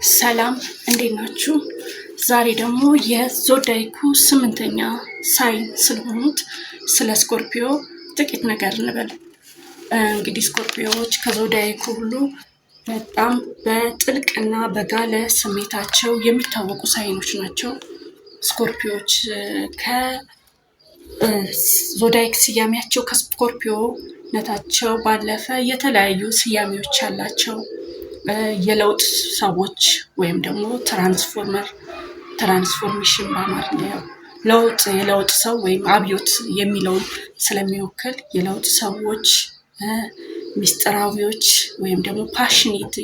ሰላም፣ እንዴት ናችሁ? ዛሬ ደግሞ የ zodiac ኡ ስምንተኛ sign ስለሆኑት ስለ Scorpio ጥቂት ነገር እንበል። እንግዲህ Scorpio ዎች ከ zodiac ኡ ሁሉ በጣም በጥልቅና በጋለ ስሜታቸው የሚታወቁ sign ኦች ናቸው። Scorpio ዎች ከ zodiac ስያሜያቸው ከ Scorpio ነታቸው ባለፈ የተለያዩ ስያሜዎች ያላቸው የለውጥ ሰዎች ወይም ደግሞ transformer፣ transformation በአማርኛ ያው ለውጥ፣ የለውጥ ሰው ወይም አብዮት የሚለውን ስለሚወክል የለውጥ ሰዎች፣ ሚስጥራዊዎች ወይም ደግሞ passionate፣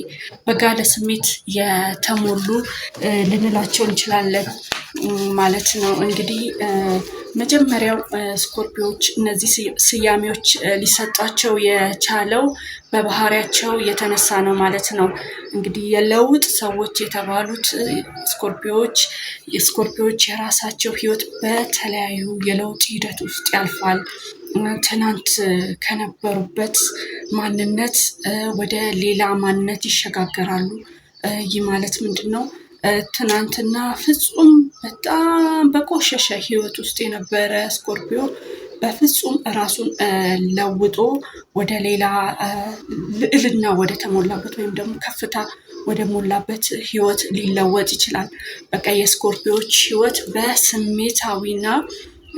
በጋለ ስሜት የተሞሉ ልንላቸው እንችላለን ማለት ነው። እንግዲህ መጀመሪያው Scorpio ዎች እነዚህ ስያሜዎች ሊሰጧቸው የቻለው በባህሪያቸው የተነሳ ነው ማለት ነው። እንግዲህ የለውጥ ሰዎች የተባሉት Scorpio ዎች፣ የ Scorpio ዎች የራሳቸው ህይወት በተለያዩ የለውጥ ሂደት ውስጥ ያልፋል። ትናንት ከነበሩበት ማንነት ወደ ሌላ ማንነት ይሸጋገራሉ። ይህ ማለት ምንድን ነው? ትናንትና ፍጹም በጣም በቆሸሸ ህይወት ውስጥ የነበረ Scorpio በፍጹም ራሱን ለውጦ ወደ ሌላ ልዕልና ወደ ተሞላበት ወይም ደግሞ ከፍታ ወደ ሞላበት ህይወት ሊለወጥ ይችላል። በቃ የ Scorpio ዎች ህይወት በስሜታዊና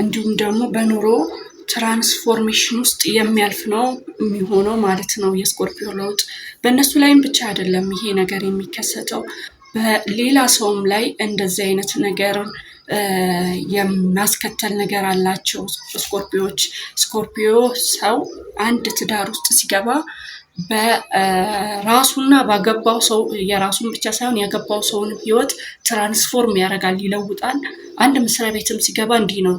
እንዲሁም ደግሞ በኑሮ transformation ውስጥ የሚያልፍ ነው የሚሆነው ማለት ነው። የ Scorpio ለውጥ በእነሱ ላይም ብቻ አይደለም ይሄ ነገር የሚከሰተው፣ በሌላ ሰውም ላይ እንደዚህ አይነት ነገር የማስከተል ነገር አላቸው Scorpio ዎች። Scorpio ሰው አንድ ትዳር ውስጥ ሲገባ በራሱና ባገባው ሰው፣ የራሱን ብቻ ሳይሆን ያገባው ሰውን ህይወት transform ያደርጋል፣ ይለውጣል። አንድ መስሪያ ቤትም ሲገባ እንዲህ ነው።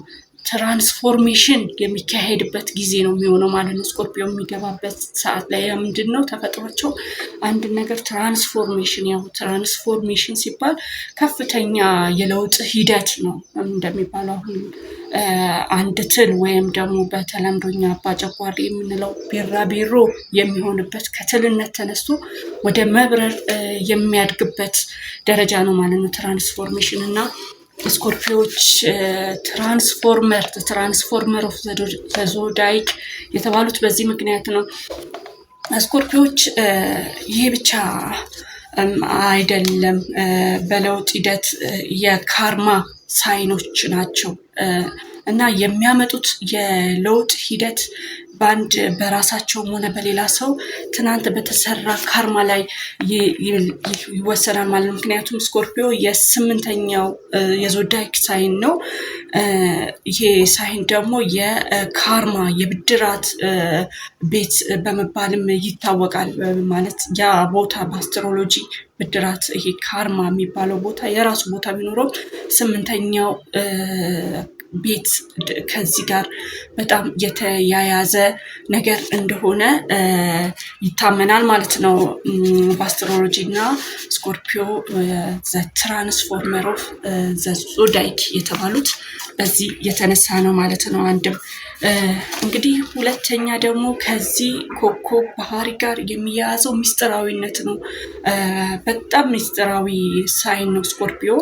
Transformation የሚካሄድበት ጊዜ ነው የሚሆነው ማለት ነው። Scorpio የሚገባበት ሰዓት ላይ ምንድን ነው ተፈጥሯቸው አንድ ነገር transformation፣ ያው transformation ሲባል ከፍተኛ የለውጥ ሂደት ነው እንደሚባለው። አሁን አንድ ትል ወይም ደግሞ በተለምዶኛ አባጨጓሬ የምንለው ቢራቢሮ የሚሆንበት፣ ከትልነት ተነስቶ ወደ መብረር የሚያድግበት ደረጃ ነው ማለት ነው transformation። እና Scorpio ዎች transformer of the zodiac የተባሉት በዚህ ምክንያት ነው። Scorpio ዎች ይሄ ብቻ አይደለም፣ በለውጥ ሂደት የ karma sign ኦች ናቸው እና የሚያመጡት የለውጥ ሂደት በአንድ በራሳቸውም ሆነ በሌላ ሰው ትናንት በተሰራ karma ላይ ይወሰናል ማለት ነው። ምክንያቱም Scorpio የስምንተኛው የ zodiac sign ነው። ይሄ sign ደግሞ የ karma፣ የብድራት ቤት በመባልም ይታወቃል። ማለት ያ ቦታ በ astrology ብድራት፣ ይሄ karma የሚባለው ቦታ የራሱ ቦታ ቢኖረውም ስምንተኛው ቤት ከዚህ ጋር በጣም የተያያዘ ነገር እንደሆነ ይታመናል ማለት ነው በ astrology። እና Scorpio the transformer of the zodiac የተባሉት በዚህ የተነሳ ነው ማለት ነው። አንድም እንግዲህ ሁለተኛ ደግሞ ከዚህ ኮከብ ባህሪ ጋር የሚያያዘው ሚስጥራዊነት ነው። በጣም ሚስጥራዊ sign ነው Scorpio።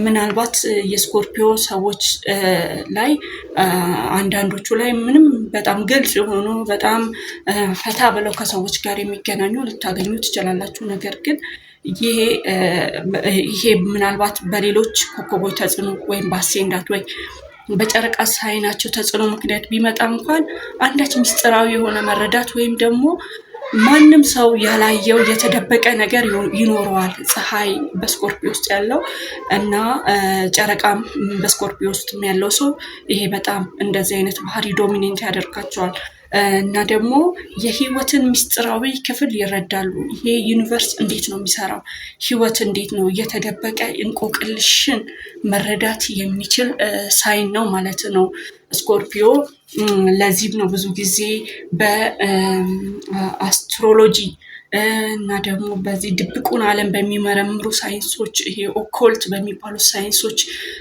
ምናልባት የ Scorpio ሰዎች ላይ አንዳንዶቹ ላይ ምንም በጣም ግልጽ የሆኑ፣ በጣም ፈታ ብለው ከሰዎች ጋር የሚገናኙ ልታገኙ ትችላላችሁ። ነገር ግን ይሄ ምናልባት በሌሎች ኮከቦች ተጽዕኖ ወይም በ ascendant ወይ በጨረቃ sign ኣቸው ተጽዕኖ ምክንያት ቢመጣ እንኳን አንዳች ምስጢራዊ የሆነ መረዳት ወይም ደግሞ ማንም ሰው ያላየው የተደበቀ ነገር ይኖረዋል። ፀሐይ በ Scorpio ውስጥ ያለው እና ጨረቃም በ Scorpio ውስጥ ያለው ሰው ይሄ በጣም እንደዚህ አይነት ባህሪ dominate ያደርጋቸዋል። እና ደግሞ የህይወትን ምስጢራዊ ክፍል ይረዳሉ። ይሄ universe እንዴት ነው የሚሰራው? ህይወት እንዴት ነው? የተደበቀ እንቆቅልሽን መረዳት የሚችል sign ነው ማለት ነው Scorpio። ለዚህም ነው ብዙ ጊዜ በ astrology እና ደግሞ በዚህ ድብቁን ዓለም በሚመረምሩ ሳይንሶች፣ ይሄ occult በሚባሉ ሳይንሶች፣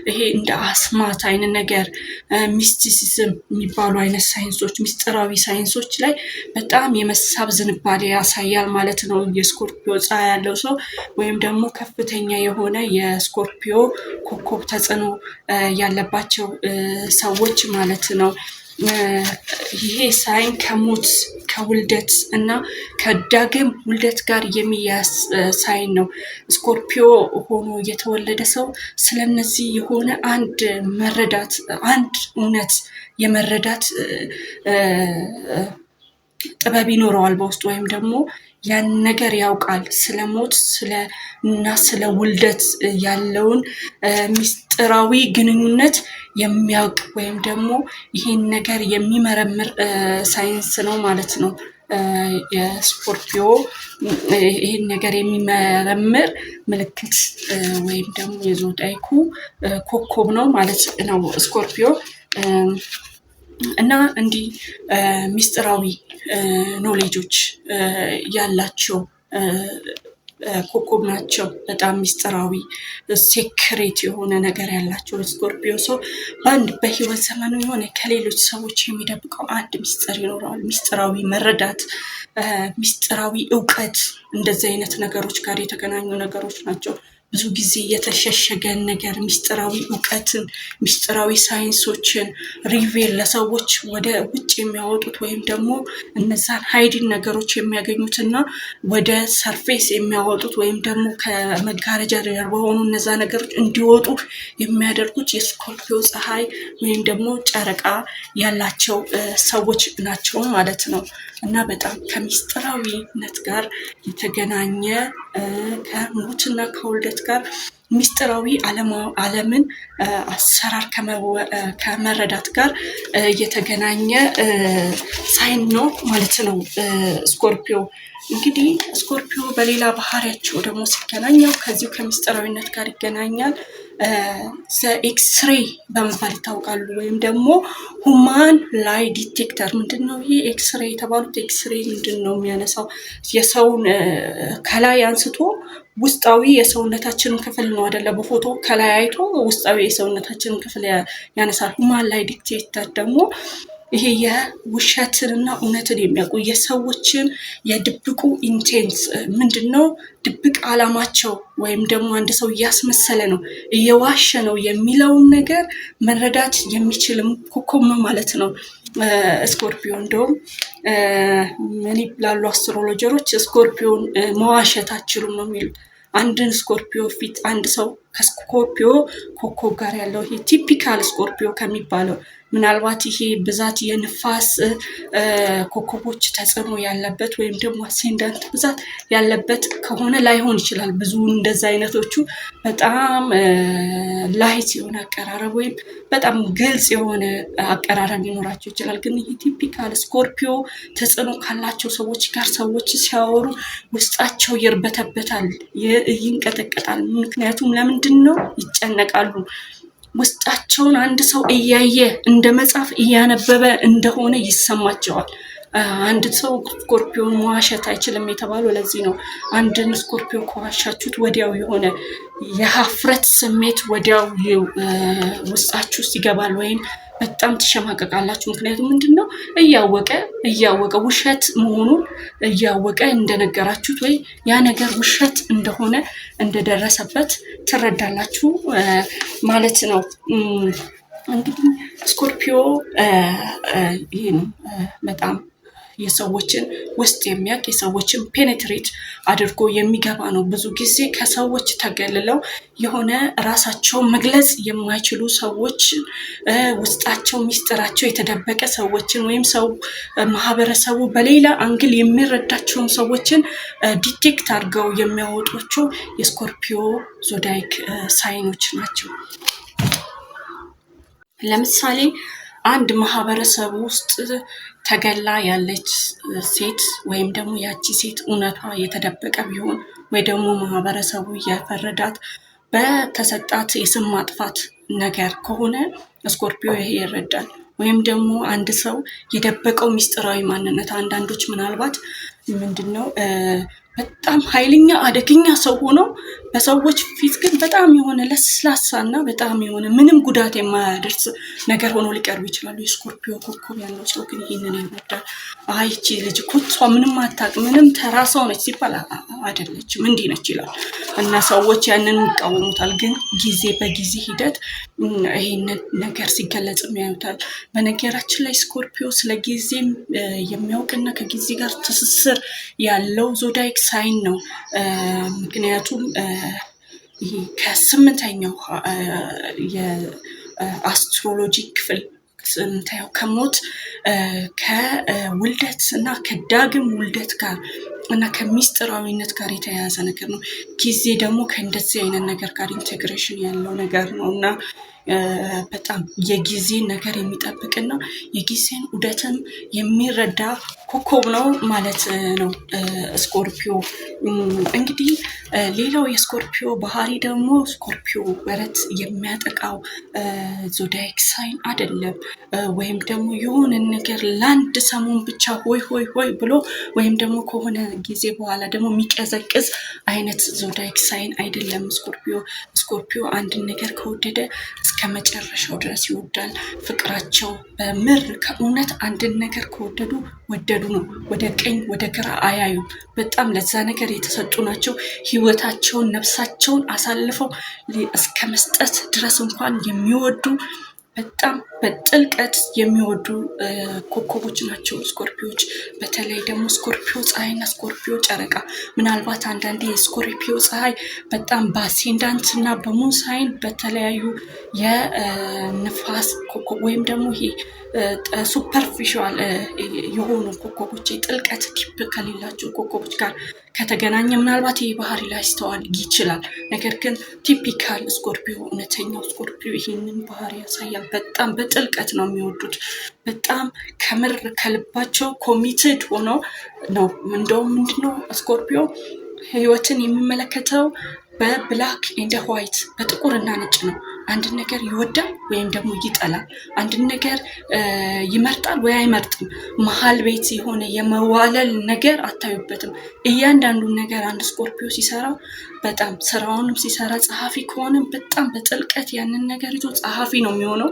ይሄ እንደ አስማት አይነት ነገር፣ mysticism የሚባሉ አይነት ሳይንሶች፣ ሚስጥራዊ ሳይንሶች ላይ በጣም የመሳብ ዝንባሌ ያሳያል ማለት ነው። የ Scorpio ፀሐይ ያለው ሰው ወይም ደግሞ ከፍተኛ የሆነ የ Scorpio ኮከብ ተጽዕኖ ያለባቸው ሰዎች ማለት ነው። ይሄ sign ከሞት፣ ከውልደት እና ከዳግም ውልደት ጋር የሚያያዝ sign ነው። Scorpio ሆኖ የተወለደ ሰው ስለነዚህ የሆነ አንድ መረዳት፣ አንድ እውነት የመረዳት ጥበብ ይኖረዋል በውስጡ ወይም ደግሞ ያን ነገር ያውቃል። ስለ ሞት ስለ እና ስለ ውልደት ያለውን ሚስጥራዊ ግንኙነት የሚያውቅ ወይም ደግሞ ይሄን ነገር የሚመረምር ሳይንስ ነው ማለት ነው። የ Scorpio ይሄን ነገር የሚመረምር ምልክት ወይም ደግሞ የ zodiac ኡ ኮከብ ነው ማለት ነው Scorpio። እና እንዲህ ሚስጥራዊ ኖሌጆች ያላቸው ኮከብ ናቸው። በጣም ሚስጥራዊ secret የሆነ ነገር ያላቸው። Scorpio ሰው በአንድ በህይወት ዘመኑ የሆነ ከሌሎች ሰዎች የሚደብቀው አንድ ሚስጥር ይኖረዋል። ሚስጥራዊ መረዳት፣ ሚስጥራዊ እውቀት፣ እንደዚህ አይነት ነገሮች ጋር የተገናኙ ነገሮች ናቸው። ብዙ ጊዜ የተሸሸገን ነገር፣ ሚስጥራዊ እውቀትን፣ ሚስጥራዊ ሳይንሶችን reveal ለሰዎች ወደ ውጭ የሚያወጡት ወይም ደግሞ እነዛን hidden ነገሮች የሚያገኙትና ወደ surface የሚያወጡት ወይም ደግሞ ከመጋረጃ ጀርባ በሆኑ እነዛ ነገሮች እንዲወጡ የሚያደርጉት የ Scorpio ፀሐይ ወይም ደግሞ ጨረቃ ያላቸው ሰዎች ናቸው ማለት ነው። እና በጣም ከሚስጥራዊነት ጋር የተገናኘ፣ ከሞትና ከውልደት ጋር፣ ሚስጥራዊ ዓለምን አሰራር ከመረዳት ጋር የተገናኘ sign ነው ማለት ነው Scorpio። እንግዲህ Scorpio በሌላ ባህሪያቸው ደግሞ ሲገናኘው ከዚሁ ከሚስጥራዊነት ጋር ይገናኛል። ኤክስሬይ በመባል ይታወቃሉ። ወይም ደግሞ human lie detector። ምንድን ነው ይሄ ኤክስሬይ የተባሉት? ኤክስሬይ ምንድን ነው የሚያነሳው? የሰውን ከላይ አንስቶ ውስጣዊ የሰውነታችንን ክፍል ነው አደለ? በፎቶ ከላይ አይቶ ውስጣዊ የሰውነታችንን ክፍል ያነሳል። Human lie detector ደግሞ ይሄ የውሸትንና እውነትን የሚያውቁ፣ የሰዎችን የድብቁ intent ምንድን ነው፣ ድብቅ አላማቸው ወይም ደግሞ አንድ ሰው እያስመሰለ ነው፣ እየዋሸ ነው የሚለውን ነገር መረዳት የሚችልም ኮከብ ነው ማለት ነው። Scorpio እንደውም ምን ይላሉ astrologer ኦች? Scorpio ን መዋሸት አትችሉም ነው የሚሉት። አንድን Scorpio ፊት፣ አንድ ሰው ከ Scorpio ኮከብ ጋር ያለው፣ ይሄ typical Scorpio ከሚባለው፣ ምናልባት ይሄ ብዛት የንፋስ ኮከቦች ተጽዕኖ ያለበት ወይም ደግሞ ascendant ብዛት ያለበት ከሆነ ላይሆን ይችላል። ብዙ እንደዛ አይነቶቹ በጣም light የሆነ አቀራረብ ወይም በጣም ግልጽ የሆነ አቀራረብ ሊኖራቸው ይችላል። ግን ይህ typical Scorpio ተጽዕኖ ካላቸው ሰዎች ጋር ሰዎች ሲያወሩ ውስጣቸው ይርበተበታል፣ ይንቀጠቀጣል። ምክንያቱም ለምንድን ነው? ይጨነቃሉ። ውስጣቸውን አንድ ሰው እያየ፣ እንደ መጽሐፍ እያነበበ እንደሆነ ይሰማቸዋል። አንድ ሰው Scorpio ን መዋሸት አይችልም የተባለው ለዚህ ነው። አንድን Scorpio ከዋሻችሁት ወዲያው የሆነ የሀፍረት ስሜት ወዲያው ውስጣችሁ ውስጥ ይገባል ወይም በጣም ትሸማቀቃላችሁ። ምክንያቱም ምንድን ነው፣ እያወቀ እያወቀ ውሸት መሆኑን እያወቀ እንደነገራችሁት ወይ ያ ነገር ውሸት እንደሆነ እንደደረሰበት ትረዳላችሁ ማለት ነው። እንግዲህ Scorpio ይህ ነው፣ በጣም የሰዎችን ውስጥ የሚያውቅ፣ የሰዎችን penetrate አድርጎ የሚገባ ነው። ብዙ ጊዜ ከሰዎች ተገልለው የሆነ ራሳቸውን መግለጽ የማይችሉ ሰዎች፣ ውስጣቸው ሚስጥራቸው የተደበቀ ሰዎችን ወይም ሰው ማህበረሰቡ በሌላ angle የሚረዳቸውን ሰዎችን detect አድርገው የሚያወጧቸው የ Scorpio zodiac sign ኦች ናቸው። ለምሳሌ አንድ ማህበረሰብ ውስጥ ተገላ ያለች ሴት ወይም ደግሞ ያቺ ሴት እውነቷ የተደበቀ ቢሆን ወይ ደግሞ ማህበረሰቡ የፈረዳት በተሰጣት የስም ማጥፋት ነገር ከሆነ Scorpio ይሄ ይረዳል። ወይም ደግሞ አንድ ሰው የደበቀው ሚስጥራዊ ማንነት፣ አንዳንዶች ምናልባት ምንድን ነው በጣም ኃይለኛ አደገኛ ሰው ሆኖ በሰዎች ፊት ግን በጣም የሆነ ለስላሳ እና በጣም የሆነ ምንም ጉዳት የማያደርስ ነገር ሆኖ ሊቀርቡ ይችላሉ። የ Scorpio ኮከብ ያለው ሰው ግን ይህንን ይረዳል። አይ ይቺ ልጅ እኮ እሷ ምንም አታውቅም፣ ምንም ተራ ሰው ነች ሲባል አይደለችም እንዲህ ነች ይላል እና ሰዎች ያንን ይቃወሙታል። ግን ጊዜ በጊዜ ሂደት ይህንን ነገር ሲገለጽም ያዩታል። በነገራችን ላይ Scorpio ስለ ጊዜም የሚያውቅና ከጊዜ ጋር ትስስር ያለው zodiac sign ነው። ምክንያቱም ይሄ ከስምንተኛው የ astrology ክፍል ስምንተኛው ከሞት፣ ከውልደት እና ከዳግም ውልደት ጋር እና ከሚስጥራዊነት ጋር የተያያዘ ነገር ነው። ጊዜ ደግሞ ከእንደዚህ አይነት ነገር ጋር integration ያለው ነገር ነው እና በጣም የጊዜን ነገር የሚጠብቅና የጊዜን ዑደትን የሚረዳ ኮከብ ነው ማለት ነው Scorpio። እንግዲህ ሌላው የ Scorpio ባህሪ ደግሞ Scorpio ወረት የሚያጠቃው zodiac sign አይደለም። ወይም ደግሞ የሆነ ነገር ለአንድ ሰሞን ብቻ ሆይ ሆይ ሆይ ብሎ ወይም ደግሞ ከሆነ ጊዜ በኋላ ደግሞ የሚቀዘቅዝ አይነት zodiac sign አይደለም Scorpio። Scorpio አንድን ነገር ከወደደ እስከ መጨረሻው ድረስ ይወዳል። ፍቅራቸው በምር ከእውነት አንድን ነገር ከወደዱ ወደዱ ነው። ወደ ቀኝ ወደ ግራ አያዩም። በጣም ለዛ ነገር የተሰጡ ናቸው። ህይወታቸውን ነፍሳቸውን አሳልፈው እስከ መስጠት ድረስ እንኳን የሚወዱ፣ በጣም በጥልቀት የሚወዱ ኮከቦች ናቸው Scorpio ዎች። በተለይ ደግሞ Scorpio ፀሐይና Scorpio ጨረቃ። ምናልባት አንዳንዴ የ Scorpio ፀሐይ በጣም በ ascendant እና በ moon sign በተለያዩ የንፋስ ኮከብ ወይም ደግሞ ይሄ superficial የሆኑ ኮከቦች፣ የጥልቀት deep ከሌላቸው ኮከቦች ጋር ከተገናኘ ምናልባት ይህ ባህሪ ላይስተዋል ይችላል። ነገር ግን typical Scorpio፣ እውነተኛው Scorpio ይህንን ባህሪ ያሳያል። በጣም በጥልቀት ነው የሚወዱት። በጣም ከምር ከልባቸው committed ሆነው ነው። እንደውም ምንድነው፣ Scorpio ህይወትን የሚመለከተው በ black and white፣ በጥቁር እና ነጭ ነው። አንድን ነገር ይወዳል ወይም ደግሞ ይጠላል። አንድን ነገር ይመርጣል ወይ አይመርጥም። መሀል ቤት የሆነ የመዋለል ነገር አታዩበትም። እያንዳንዱን ነገር አንድ Scorpio ሲሰራ፣ በጣም ስራውንም ሲሰራ፣ ጸሐፊ ከሆነ በጣም በጥልቀት ያንን ነገር ይዞ ጸሐፊ ነው የሚሆነው።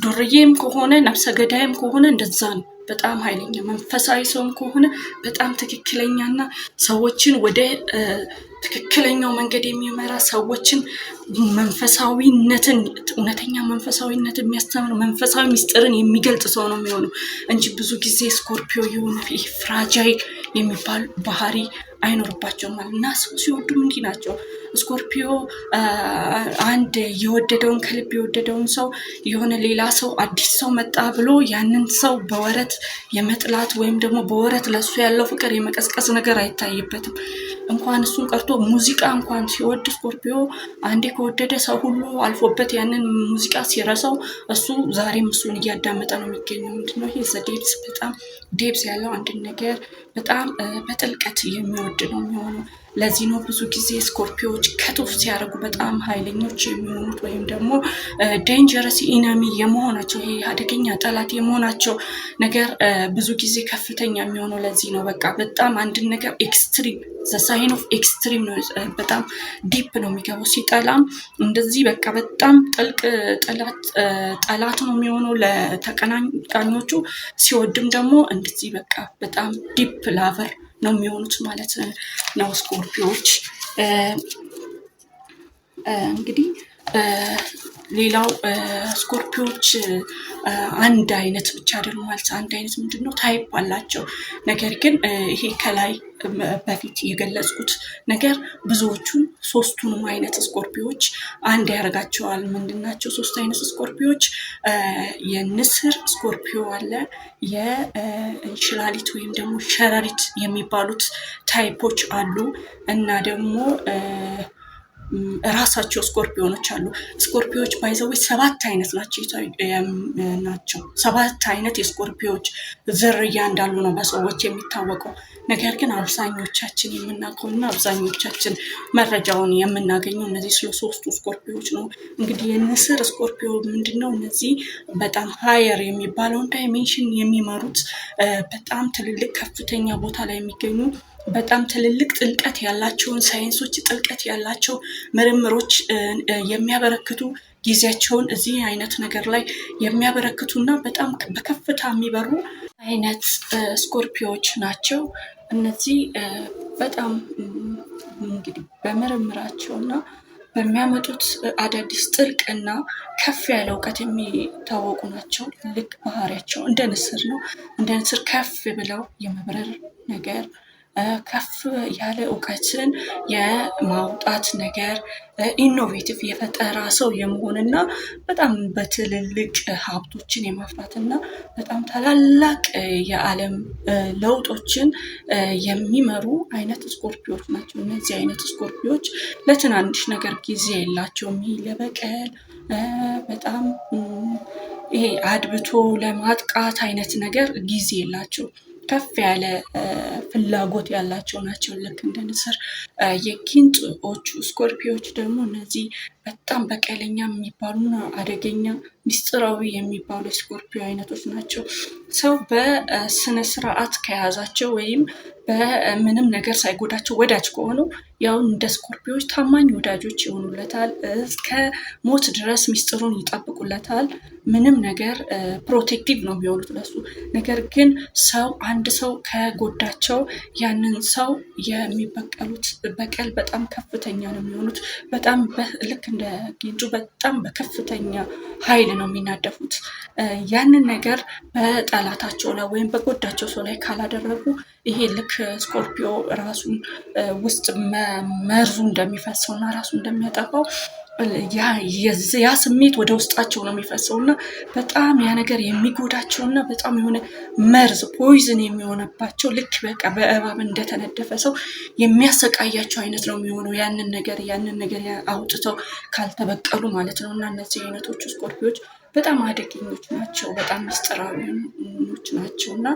ዱርዬም ከሆነ፣ ነፍሰ ገዳይም ከሆነ እንደዛ ነው። በጣም ኃይለኛ መንፈሳዊ ሰውም ከሆነ በጣም ትክክለኛና ሰዎችን ወደ ትክክለኛው መንገድ የሚመራ፣ ሰዎችን መንፈሳዊነትን፣ እውነተኛ መንፈሳዊነትን የሚያስተምር፣ መንፈሳዊ ሚስጥርን የሚገልጽ ሰው ነው የሚሆነው እንጂ ብዙ ጊዜ Scorpio የሆነ ይህ fragile የሚባል ባህሪ አይኖርባቸውም ማለት። እና ሰው ሲወዱም እንዲህ ናቸው። Scorpio አንድ የወደደውን፣ ከልብ የወደደውን ሰው የሆነ ሌላ ሰው፣ አዲስ ሰው መጣ ብሎ ያንን ሰው በወረት የመጥላት ወይም ደግሞ በወረት ለሱ ያለው ፍቅር የመቀዝቀዝ ነገር አይታይበትም። እንኳን እሱን ቀርቶ ሙዚቃ እንኳን ሲወድ Scorpio አንዴ ከወደደ ሰው ሁሉ አልፎበት ያንን ሙዚቃ ሲረሳው እሱ ዛሬም እሱን እያዳመጠ ነው የሚገኘው። ምንድነው ይሄ? The depth፣ በጣም depth ያለው፣ አንድን ነገር በጣም በጥልቀት የሚወድ ነው የሚሆነው። ለዚህ ነው ብዙ ጊዜ Scorpio ዎች cut off ሲያደርጉ በጣም ኃይለኞች የሚሆኑት ወይም ደግሞ dangerous enemy የመሆናቸው፣ ይሄ አደገኛ ጠላት የመሆናቸው ነገር ብዙ ጊዜ ከፍተኛ የሚሆነው ለዚህ ነው። በቃ በጣም አንድን ነገር extreme፣ the sign of extreme ነው። በጣም deep ነው የሚገባው። ሲጠላም እንደዚህ በቃ በጣም ጥልቅ ጠላት ነው የሚሆነው ለተቀናቃኞቹ። ሲወድም ደግሞ እንደዚህ በቃ በጣም deep lover ነው የሚሆኑት ማለት ነው Scorpio ዎች። እንግዲህ ሌላው Scorpio ዎች አንድ አይነት ብቻ አይደሉም፣ ማለት አንድ አይነት ምንድን ነው type አላቸው። ነገር ግን ይሄ ከላይ በፊት የገለጽኩት ነገር ብዙዎቹን ሶስቱንም አይነት Scorpio ዎች አንድ ያደርጋቸዋል። ምንድን ናቸው ሶስት አይነት Scorpio ዎች? የንስር Scorpio አለ፣ የእንሽላሊት ወይም ደግሞ ሸረሪት የሚባሉት type ኦች አሉ እና ደግሞ ራሳቸው Scorpion ኖች አሉ። Scorpio ዎች by the way ሰባት አይነት ናቸው። ሰባት አይነት የ Scorpio ዎች ዝርያ እንዳሉ ነው በሰዎች የሚታወቀው። ነገር ግን አብዛኞቻችን የምናውቀው እና አብዛኞቻችን መረጃውን የምናገኘው እነዚህ ስለ ሶስቱ Scorpio ዎች ነው። እንግዲህ የንስር Scorpio ምንድን ነው? እነዚህ በጣም higher የሚባለውን dimension የሚመሩት፣ በጣም ትልልቅ ከፍተኛ ቦታ ላይ የሚገኙ በጣም ትልልቅ ጥልቀት ያላቸውን ሳይንሶች፣ ጥልቀት ያላቸው ምርምሮች የሚያበረክቱ፣ ጊዜያቸውን እዚህ አይነት ነገር ላይ የሚያበረክቱ እና በጣም በከፍታ የሚበሩ አይነት ስኮርፒዮዎች ናቸው። እነዚህ በጣም እንግዲህ በምርምራቸው እና በሚያመጡት አዳዲስ ጥልቅ እና ከፍ ያለ እውቀት የሚታወቁ ናቸው። ልክ ባህሪያቸው እንደ ንስር ነው። እንደ ንስር ከፍ ብለው የመብረር ነገር፣ ከፍ ያለ እውቀትን የማውጣት ነገር፣ innovative የፈጠራ ሰው የመሆንና በጣም በትልልቅ ሀብቶችን የማፍራትና በጣም ታላላቅ የዓለም ለውጦችን የሚመሩ አይነት ስኮርፒዮች ናቸው። እነዚህ አይነት ስኮርፒዮች ለትናንሽ ነገር ጊዜ የላቸውም። ይሄ ለበቀል፣ በጣም ይሄ አድብቶ ለማጥቃት አይነት ነገር ጊዜ የላቸውም። ከፍ ያለ ፍላጎት ያላቸው ናቸው። ልክ እንደ ንስር። የጊንጦቹ ስኮርፒዮች ደግሞ እነዚህ በጣም በቀለኛ የሚባሉና አደገኛ ሚስጥራዊ የሚባሉ የስኮርፒዮ አይነቶች ናቸው። ሰው በስነ ስርዓት ከያዛቸው ወይም በምንም ነገር ሳይጎዳቸው ወዳጅ ከሆኑ ያው እንደ ስኮርፒዮች ታማኝ ወዳጆች ይሆኑለታል። እስከ ሞት ድረስ ሚስጥሩን ይጠብቁለታል። ምንም ነገር protective ነው የሚሆኑት ለሱ። ነገር ግን ሰው አንድ ሰው ከጎዳቸው ያንን ሰው የሚበቀሉት በቀል በጣም ከፍተኛ ነው የሚሆኑት። በጣም ልክ እንደ ጊንጡ በጣም በከፍተኛ ኃይል ነው የሚናደፉት። ያንን ነገር በጠላታቸው ላይ ወይም በጎዳቸው ሰው ላይ ካላደረጉ ይሄ ልክ ስኮርፒዮ ራሱን ውስጥ መርዙ እንደሚፈሰው እና ራሱ እንደሚያጠፋው ያ ስሜት ወደ ውስጣቸው ነው የሚፈሰው እና በጣም ያ ነገር የሚጎዳቸው እና በጣም የሆነ መርዝ poison የሚሆነባቸው፣ ልክ በቃ በእባብ እንደተነደፈ ሰው የሚያሰቃያቸው አይነት ነው የሚሆነው ያንን ነገር አውጥተው ካልተበቀሉ ማለት ነው። እና እነዚህ አይነቶቹ ስኮርፒዮች በጣም አደገኞች ናቸው፣ በጣም ምስጢራዊዎች ናቸው። እና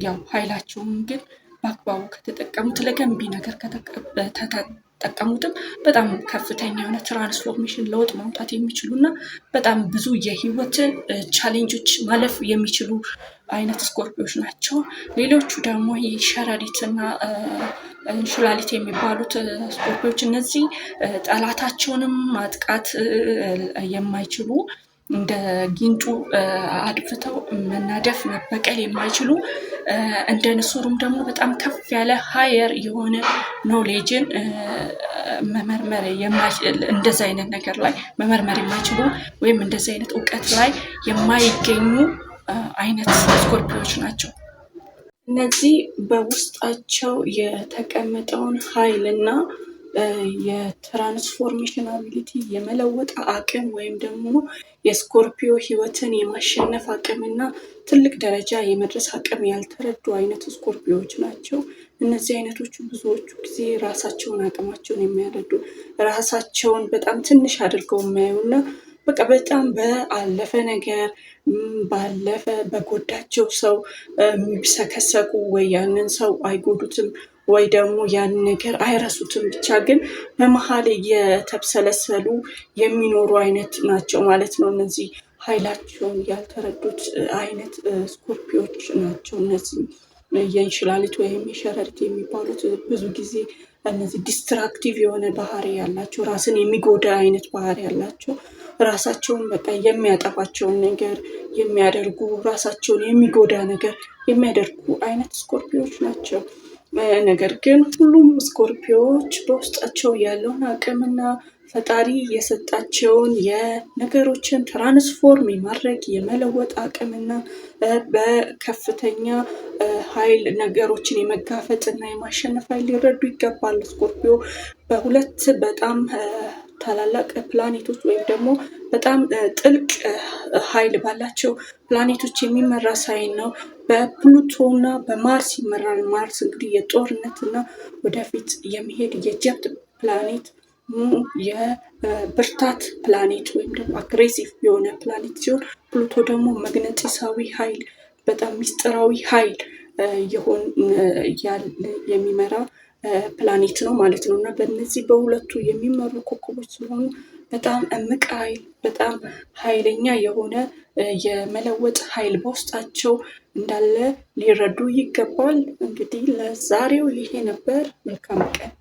ያው ኃይላቸውን ግን በአግባቡ ከተጠቀሙት፣ ለገንቢ ነገር ከተጠቀሙትም በጣም ከፍተኛ የሆነ transformation ለውጥ ማምጣት የሚችሉ እና በጣም ብዙ የህይወትን challenge ኦች ማለፍ የሚችሉ አይነት ስኮርፒዮች ናቸው። ሌሎቹ ደግሞ ሸረሪት እና እንሽላሊት የሚባሉት ስኮርፒዮች፣ እነዚህ ጠላታቸውንም ማጥቃት የማይችሉ፣ እንደ ጊንጡ አድፍተው መናደፍ መበቀል የማይችሉ፣ እንደ ንስሩም ደግሞ በጣም ከፍ ያለ higher የሆነ knowledge ን መመርመር፣ እንደዚ አይነት ነገር ላይ መመርመር የማይችሉ ወይም እንደዚህ አይነት እውቀት ላይ የማይገኙ አይነት ስኮርፒዮች ናቸው። እነዚህ በውስጣቸው የተቀመጠውን ኃይል እና የ transformation ability፣ የመለወጥ አቅም ወይም ደግሞ የስኮርፒዮ ህይወትን የማሸነፍ አቅምና ትልቅ ደረጃ የመድረስ አቅም ያልተረዱ አይነት ስኮርፒዮዎች ናቸው። እነዚህ አይነቶቹ ብዙዎቹ ጊዜ ራሳቸውን አቅማቸውን የማይረዱ፣ ራሳቸውን በጣም ትንሽ አድርገው የሚያዩና በቃ በጣም በአለፈ ነገር፣ ባለፈ በጎዳቸው ሰው የሚብሰከሰኩ፣ ወይ ያንን ሰው አይጎዱትም ወይ ደግሞ ያንን ነገር አይረሱትም። ብቻ ግን በመሀል እየተብሰለሰሉ የሚኖሩ አይነት ናቸው ማለት ነው። እነዚህ ኃይላቸውን ያልተረዱት አይነት ስኮርፒዮች ናቸው። እነዚህ የእንሽላሊት ወይም የሸረሪት የሚባሉት ብዙ ጊዜ እነዚህ destructive የሆነ ባህሪ ያላቸው፣ ራስን የሚጎዳ አይነት ባህሪ ያላቸው፣ ራሳቸውን በቃ የሚያጠፋቸውን ነገር የሚያደርጉ፣ ራሳቸውን የሚጎዳ ነገር የሚያደርጉ አይነት ስኮርፒዮች ናቸው። ነገር ግን ሁሉም ስኮርፒዮች በውስጣቸው ያለውን አቅምና ፈጣሪ የሰጣቸውን የነገሮችን transform የማድረግ፣ የመለወጥ አቅምና በከፍተኛ ኃይል ነገሮችን የመጋፈጥና የማሸነፍ ኃይል ሊረዱ ይገባል። ስኮርፒዮ በሁለት በጣም ታላላቅ ፕላኔቶች ወይም ደግሞ በጣም ጥልቅ ኃይል ባላቸው ፕላኔቶች የሚመራ sign ነው። በፕሉቶ እና በማርስ ይመራል። ማርስ እንግዲህ የጦርነትና ወደፊት የሚሄድ የጀብድ ፕላኔት፣ የብርታት ፕላኔት ወይም ደግሞ aggressive የሆነ ፕላኔት ሲሆን ፕሉቶ ደግሞ መግነጢሳዊ ኃይል፣ በጣም ሚስጥራዊ ኃይል የሆን የሚመራ ፕላኔት ነው ማለት ነው። እና በእነዚህ በሁለቱ የሚመሩ ኮከቦች ስለሆኑ በጣም እምቅ ኃይል፣ በጣም ኃይለኛ የሆነ የመለወጥ ኃይል በውስጣቸው እንዳለ ሊረዱ ይገባል። እንግዲህ ለዛሬው ይሄ ነበር። መልካም ቀን።